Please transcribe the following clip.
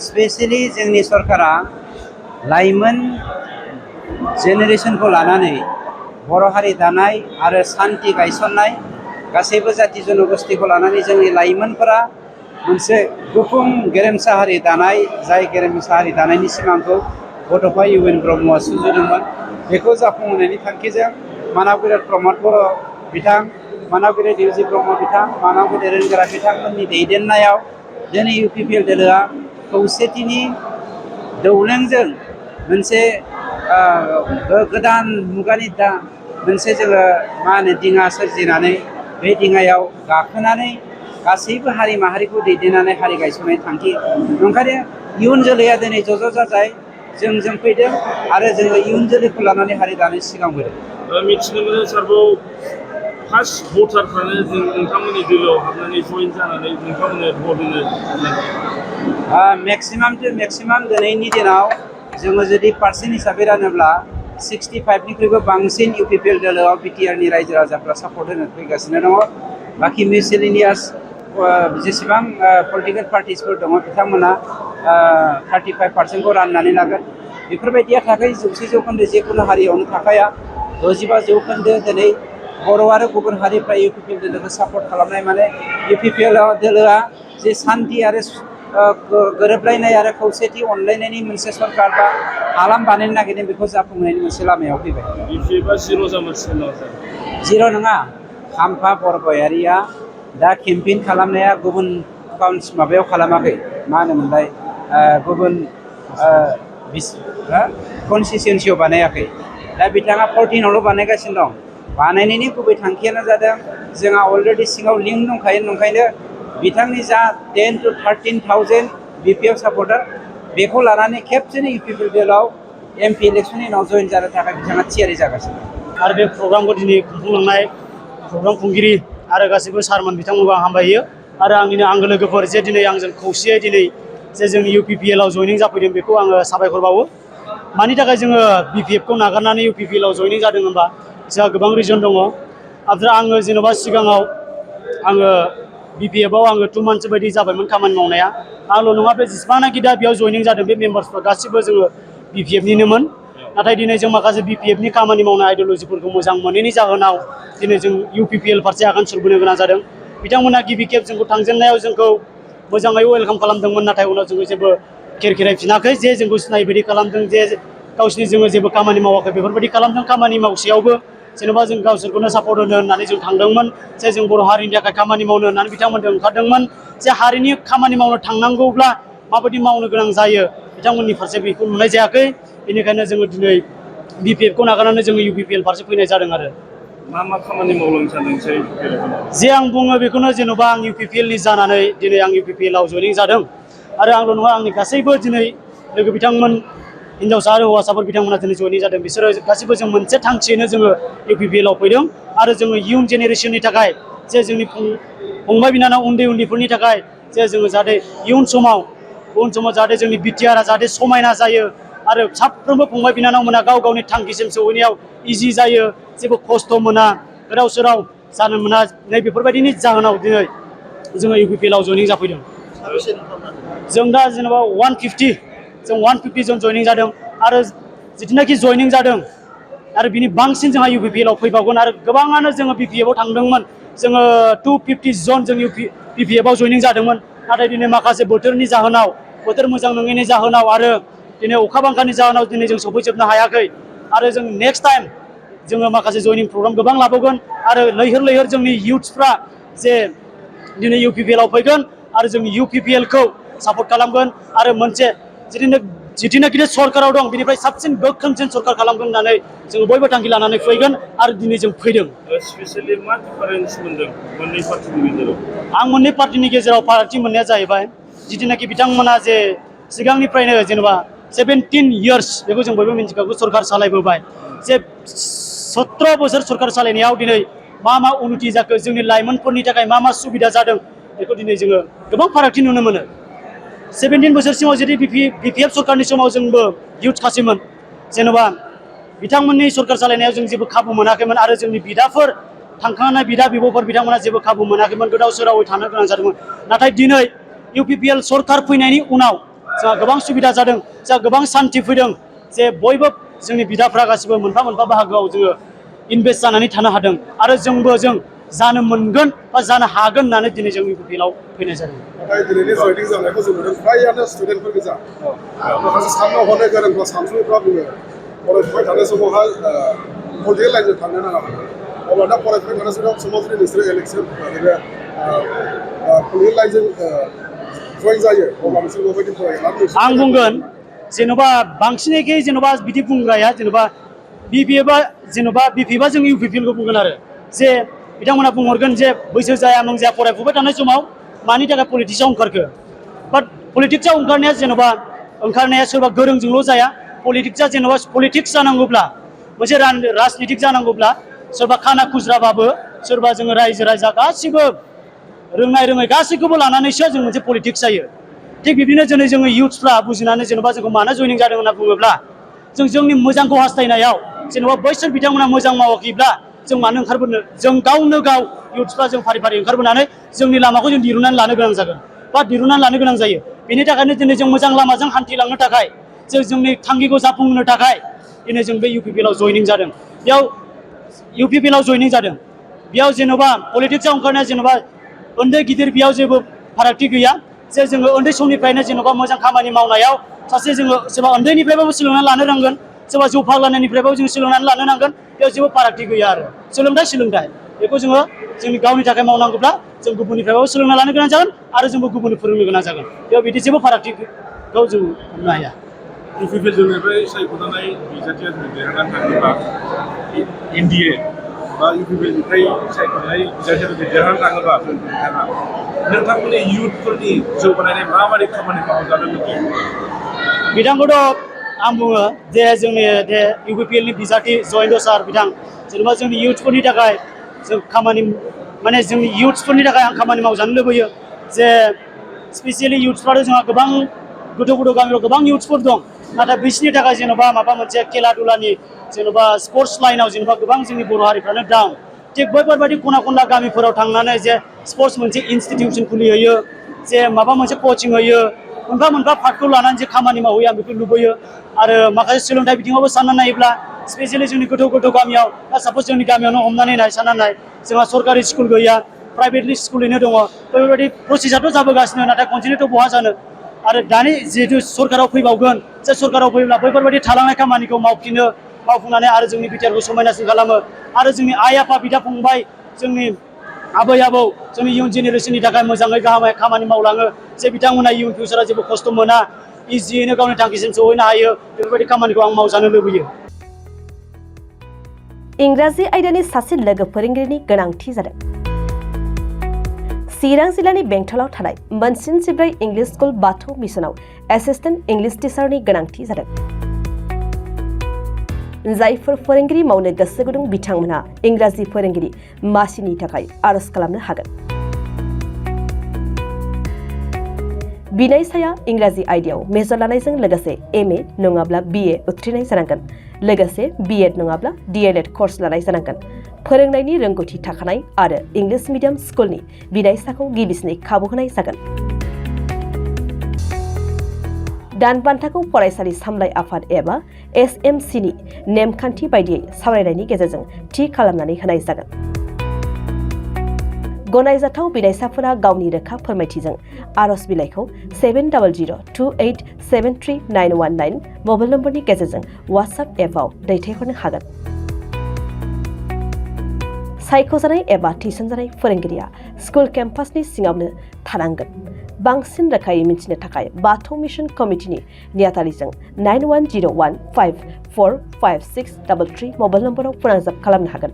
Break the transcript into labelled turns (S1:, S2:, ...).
S1: Specially जोंनि सरकारा लाइमोन जेनेरेशनखौ लानानै बर' हारि दानाय आरो सान्थि गायसननाय गासैबो जाति जनगोष्ठीखौ लानानै जोंनि लाइमोनफोरा मोनसे गुफुं गेरेमसा हारि दानाय जाय गेरेमसा हारि दानायनि सिमांखौ बड'फा इउ एन ब्रह्मआ सुजुदोंमोन। बेखौ जाफुंहोनायनि थांखिजों मानावगिरि प्रमद बर' बिथां, मानावगिरि देवजि ब्रह्म बिथां, मानावगिरि रोंगोरा बिथांमोननि दैदेननायाव दिनै UPPL दोलोआ खौसेथिनि दौलेंजों मोनसे गोदान मुगानि मोनसे जोङो मा होनो दिङा सोरजिनानै बे दिङायाव गाखोनानै गासैबो हारि माहारिखौ दैदेननानै हारि गायसननाय थांखि। ओंखायनो इयुन जोलैया दिनै ज' जाजाय जों फैदों आरो जोङो इयुन जोलैखौ लानानै हारि दानो सिगांबोदों।
S2: मिथिनो मोनो सारबाव फार्स्ट भटारफ्रानो जों नोंथांमोननि दोलोआव हाबनानै जइन जानानै नोंथांमोननो भट होनो
S1: मेक्सिमाम टु मेक्सिमाम दिनैनि दिनाव जोङो जुदि पार्सेन्ट हिसाबै रानोब्ला 65निख्रुइबो बांसिन UPPL दोलोआव BTRनि रायजो राजाफ्रा सापर्ट होनो फैगासिनो दङ। बाखि मिसेलेनियास जेसेबां पलिटिकेल पार्टिसफोर दङ बिथांमोना 35% राननानै लागोन। बेफोरबायदिया थाखाय 100% जेखुनु हारियावनो थाखाया 65% दिनै बर' आरो गुबुन हारिफ्रा UPPL दोलोखौ सापर्ट खालामनाय माने UPPL दोलोआ जे सान्थि आरो गोरोबलायनाय आरो खौसेथि अनलायनायनि मोनसे सरकार बा हालाम बानायनो नागिरदों बेखौ जाफुंनायनि मोनसे लामायाव फैबाय।
S2: BPFआ जिर' जामारसिगोन नामा सार?
S1: जिर' नङा। खाम्फा बरगयारिया दा केम्पेइन खालामनाया गुबुन माबायाव खालामाखै, मा होनोमोनलाय, गुबुन कनस्टिटिउन्सियाव बानायाखै। दा बिथाङा 14आवल' बानायगासिनो दं। बानायनायनि गुबै थांखियानो जादों जोंहा अलरेडि सिङाव लिंक दंखायो, ओंखायनो बिथांनि जा 10 to 13,000 BPF सापर्टार बेखौ लानानै खेबसेनो UPPL दोलोआव MP इलेक्सननि उनाव जइन जानो थाखाय बिथाङा थियारि जागासिनो।
S3: आरो बे प्रग्रामखौ दिनै खुंफुंलांनाय प्रग्राम खुंगिरि आरो गासैबो सारमोन बिथांमोनखौ आं हामबायो। आरो आंनिनो आंगो लोगोफोर जे दिनै आंजों खौसेयै दिनै जे जोंनि UPPL आव जयनिं जाफैदों बेखौ आङो साबायखर बावो। मानि थाखाय जोङो BPFखौ नागारनानै UPPL आव जयनिं जादों होनबा जोंहा गोबां रिजन दङ। आफ्राय आङो जेन'बा सिगाङाव आङो BPFआव आङो 2 मान्थ्स बायदि जाबायमोन खामानि मावनाया। आंल' नङा, बे जेसेबांनाखि दा बेयाव जयनिं जादों बे मेम्बार्सफ्रा गासिबो जोङो BPFनिनोमोन। नाथाय दिनै जों माखासे BPFनि खामानि मावनाय आइडिय'लजिफोरखौ मोजां मोनैनि जाहोनाव दिनै जों UPPL फारसे आगान सुरबोनो गोनां जादों। बिथांमोना गिबि खेब जोंखौ थांजेननायाव जोंखौ मोजाङै वेलकाम खालामदोंमोन, नाथाय उनाव जोङो जेबो खेरायफिनाखै, जे जोंखौ सिनाय बायदि खालामदों जे गावसिनि जोङो जेबो खामानि मावाखै बेफोरबायदि खालामदों। खामानि मावसेयावबो जेन'बा जों गावसोरखौनो सापर्ट होनो होननानै जों थांदोंमोन, जे जों बर' हारिनि थाखाय खामानि मावनो होननानै बिथांमोनजों ओंखारदोंमोन। जे हारिनि खामानि मावनो थांनांगौब्ला माबायदि मावनो गोनां जायो बिथांमोननि फारसे बेखौ नुनाय जायाखै। बेनिखायनो जोङो दिनै BPFखौ नागारनानै जोङो UPPL फारसे फैनाय जादों। आरो
S2: मा खामानि मावलांनो सानदों नोंसोर UPPL आव?
S3: जे आं बुङो बेखौनो, जेन'बा आं UPPLनि जानानै दिनै आं UPPL आव जयनिं जादों। आरो आंल' नङा, आंनि गासैबो दिनै लोगो बिथांमोन हिनजावसा आरो हौवासाफोर बिथांमोना दिनै जयनिं जादों। बिसोरो गासैबो जों मोनसे थांखियैनो जोङो UPPL आव फैदों। आरो जोङो इयुन जेनेरेसननि थाखाय, जे जोंनि फंबाय बिनानाव उन्दैफोरनि थाखाय, जे जोङो जाहाथे इयुन समाव जाहाथे जोंनि BTRआ जाहाथे समायना जायो आरो साफ्रोमबो फंबाय बिनानावमोना गाव गावनि थांखिसिम सौहैनायाव इजि जायो, जेबो खस्थ' मोना, गोदाव सोराव जानो मोना। नै बेफोरबायदिनि जाहोनाव दिनै जोङो UPPL आव जयनिं जाफैदों। जों दा जेनेबा 150 जन जयनिं जादों। आरो जिथुनाखि जयनिं जादों आरो बिनि बांसिन जोंहा UPPL आव फैबावगोन। आरो गोबाङानो जोङो BPFआव थांदोंमोन, जोङो 250 जन जों BPFआव जयनिं जादोंमोन। नाथाय दिनै माखासे बोथोरनि जाहोनाव, बोथोर मोजां नङैनि जाहोनाव आरो दिनै अखा बांखानि जाहोनाव दिनै जों सफैजोबनो हायाखै। आरो जों नेक्स्ट टाइम जोङो माखासे जयनिं प्रग्राम गोबां लाबावगोन। आरो लैहोर जोंनि इयुथ्सफ्रा जे दिनै UPPL आव फैगोन आरो जों UPPLखौ सापर्ट खालामगोन। आरो मोनसे जिथुनाखि सरकाराव दं बिनिफ्राय साबसिन गोख्रोंसिन सरकार खालामगोन होननानै जोङो बयबो थांखि लानानै फैगोन। आरो दिनै जों फैदों।
S2: स्पेसियेलि मा डिफारेन्स मोनदों मोननै पार्टिनि गेजेराव?
S3: आं मोननै पार्टिनि गेजेराव फारागथि मोननाया जाहैबाय, जिथुनाखि बिथांमोना जे सिगांनिफ्रायनो जेनेबा 17 इयार्स बेखौ जों बयबो मिन्थिखागौ सरकार सालायबोबाय। जे 17 बोसोर सरकार सालायनायाव दिनै मा उन्नति जाखो, जोंनि लाइमोनफोरनि थाखाय मा सुबिदा जादों, बेखौ दिनै जोङो गोबां फारागथि नुनो मोनो। 17 बोसोरसिमाव जुदि BPF सरकारनि समाव जोंबो इयुथ खासैमोन, जेन'बा बिथांमोननि सरकार सालायनायाव जों जेबो खाबु मोनाखैमोन। आरो जोंनि बिदाफोर थांखांनाय बिदा बिब'फोर बिथांमोना जेबो खाबु मोनाखैमोन, गोदाव सोरावै थानो गोनां जादोंमोन। नाथाय दिनै UPPL सरकार फैनायनि उनाव जोंहा गोबां सुबिदा जादों जोंहा गोबां सान्थि फैदों जे बयबो जोंनि बिदाफ्रा गासिबो मोनफा मोनफा बाहागोआव जोङो इनभेस्ट जानानै थानो हादों आरो जोंबो जों जानो मोनगोन बा जानो हागोन होननानै दिनै जों UPPL फैनाय जादों।
S4: नाथाय दिनैनि जयनिं जानायखौ जों नुदों फ्रायानो स्टुडेन्टफोर गोजा माखासे साननो हनो गोरोंफ्रा सानसुनिफ्रा बुङो फरायफुबाय थानाय समावहाय पलिटिकेल लाइनजों थांनो नाङा अब्ला दा फरायफुबाय थानाय समाव जुदि नोंसोरो इलेक्सन नैबे पलिटिकेल लाइनजों जयन जायो अब्ला नोंसोर माबायदि फरायगोन
S3: आं बुंगोन जेन'बा बांसिनैखै जेन'बा बिदि बुंग्राया जेन'बा BPA जेन'बा BPA जों UPPL खौ बुंगोन आरो जे बिथांमोना बुंहरगोन जे बैसो जाया नों जाया फरायफुबाय थानाय समाव मानि थाखाय पलिटिक्सआव ओंखारखो बाट पलिटिक्सआव ओंखारनाया जेन'बा ओंखारनाया सोरबा गोरोंजोंल' जाया पलिटिक्सआ जेन'बा पलिटिक्स जानांगौब्ला मोनसे राजनितिक जानांगौब्ला सोरबा खाना खुज्राबाबो सोरबा जोङो रायजो राजा गासिबो रोंनाय रोङै गासैखौबो लानानैसो जों मोनसे पलिटिक्स जायो थिग बिदिनो दिनै जोङो इयुथ्सफ्रा बुजिनानै जेन'बा जोंखौ मानो जयनिं जादों होनना बुङोब्ला जों जोंनि मोजांखौ हास्थायनायाव जेन'बा बैसोर बिथांमोना मोजां मावाखैब्ला जों मानो ओंखारबोनो जों गावनो गाव इयुथ्सफ्रा जों फारि फारि ओंखारबोनानै जोंनि लामाखौ जों दिरुननानै लानो गोनां जागोन बा दिरुननानै लानो गोनां जायो बेनि थाखायनो दिनै जों मोजां लामाजों हान्थिलांनो थाखाय जों जोंनि थांखिखौ जाफुंहोनो थाखाय दिनै जों बे UPPL जयनिं जादों बेयाव UPPL जयनिं जादों बेयाव जेन'बा पलिटिक्सआव ओंखारनाया जेन'बा उन्दै गिदिर बेयाव जेबो फारागथि गैया जे जोङो उन्दै समनिफ्रायनो जेन'बा मोजां खामानि मावनायाव सासे जोङो सोरबा उन्दैनिफ्रायबाबो सोलोंनानै लानो नांगोन सोरबा जौ फाग्लानायनिफ्रायबाबो जों सोलोंनानै लानो नांगोन बेयाव जेबो फारागथि गैया आरो सोलोंथाइ बेखौ जोङो जोंनि गावनि थाखाय मावनांगौब्ला जों गुबुननिफ्रायबाबो सोलोंना लानो गोनां जागोन आरो जोंबो गुबुननो फोरोंनो गोनां जागोन बेयाव बिदि जेबो फारागथिखौ जों हमनो हाया
S2: UPPL जोंनिफ्राय सायख'जानाय बिजाथिया जुदि देरहानानै थाङोबा NDA बा UPPL निफ्राय सायख'जानाय बिजाथिया जुदि देरहानानै थाङोबा नोंथांमोननि इयुथफोरनि जौगानायनि माबायदि खामानि मावजानो लुबैयो
S3: बिथांखौथ' आं बुङो जे जोंनि बे UPPL नि बिजाथि जयेन्त सार बिथां जेनेबा जोंनि इयुथफोरनि थाखाय जों खामानि माने जोंनि इयुथफोरनि थाखाय आं खामानि मावजानो लुबैयो जे स्पेसियेलि इयुथफ्राथ' जोंहा गोबां गोथौ गामियाव गोबां इयुथ्सफोर दं नाथाय बिसोरनि थाखाय जेन'बा माबा मोनसे खेला दुलानि जेन'बा स्पर्ट्स लाइनाव जेन'बा गोबां जोंनि बर' हारिफ्रानो डाउन थिग बैफोरबायदि खना खनला गामिफोराव थांनानै जे स्पर्ट्स मोनसे इनस्टिटिउसन खुलिहैयो जे माबा मोनसे कचिं होयो मोनफा मोनफा पार्टखौ लानानै जे खामानि मावहैयो आं बेखौ लुबैयो आरो माखासे सोलोंथाइ बिथिङावबो साननानै नायोब्ला स्पेसियेलि जोंनि गोथौ गामियाव दा साप'ज जोंनि गामियावनो हमनानै नाय साननानै नाय जोंहा सरकारि स्कुल गैया प्राइभेटलि स्कुलैनो दङ बेफोरबायदि प्रसेसआथ' जाबोगासिनो नाथाय कन्टिनिउथ' बहा जानो आरो दानि जिहेतु सरकाराव फैबावगोन जे सरकाराव फैब्ला बैफोरबायदि थालांनाय खामानिखौ मावफुंनानै आरो जोंनि बिटिआरखौ समायनासिन खालामो आरो जोंनि आइ आफा बिदा फंबाय जोंनि आबै आबौ जोंनि इयुन जेनेरेसननि थाखाय मोजाङै गाहामै खामानि मावलाङो जे बिथांमोना इयुन फिउचाराव जेबो खस्थ' मोना इजियैनो गावनि थांखिसिम सहैनो हायो बेफोरबायदि खामानिखौ आं मावजानो लुबैयो
S5: इंराजि आयदानि सासे लोगो फोरोंगिरिनि गोनांथि जादों चिरां जिल्लानि बेंटलाव थानाय मोनसिन जिब्रै इंलिश स्कुल बाथौ मिसनाव एसिस्टेन्ट इंलिश टिचारनि गोनांथि जादों जायफोर फोरोंगिरि मावनो गोसो गुदुं बिथांमोनहा इंराजि फोरोंगिरि मासिनि थाखाय आरज खालामनो हागोन बिनायसाया इंराजि आयदायाव मेजर लानायजों लोगोसे MA नङाब्ला BA उथ्रिनाय जानांगोन लोगोसे BEd नङाब्ला DLEd कर्स लानाय जानांगोन फोरोंनायनि रोंगौथि थाखानाय आरो इंलिश मिडियाम स्कुलनि बिनायसाखौ गिबिसिनै खाबु होनाय जागोन दानबान्थाखौ फरायसालि सामलाय आफाद एबा SMC नि नेमखान्थि बायदियै सावरायनायनि गेजेरजों थि खालामनानै होनाय जागोन गनायजाथाव बिनायसाफोरा गावनि रोखा फोरमायथिजों आरज बिलाइखौ 7002873919 मबाइल नम्बरनि गेजेरजों WhatsApp एपआव दैथायहरनो हागोन सायख'जानाय एबा थिसनजानाय फोरोंगिरिया स्कुल केम्पासनि सिङावनो थानांगोन बांसिन रोखायै मिथिनो थाखाय बाथौ मिशन कमिटिनि नेहाथारिजों 9101545633 मबाइल नम्बराव फोनांजाब खालामनो हागोन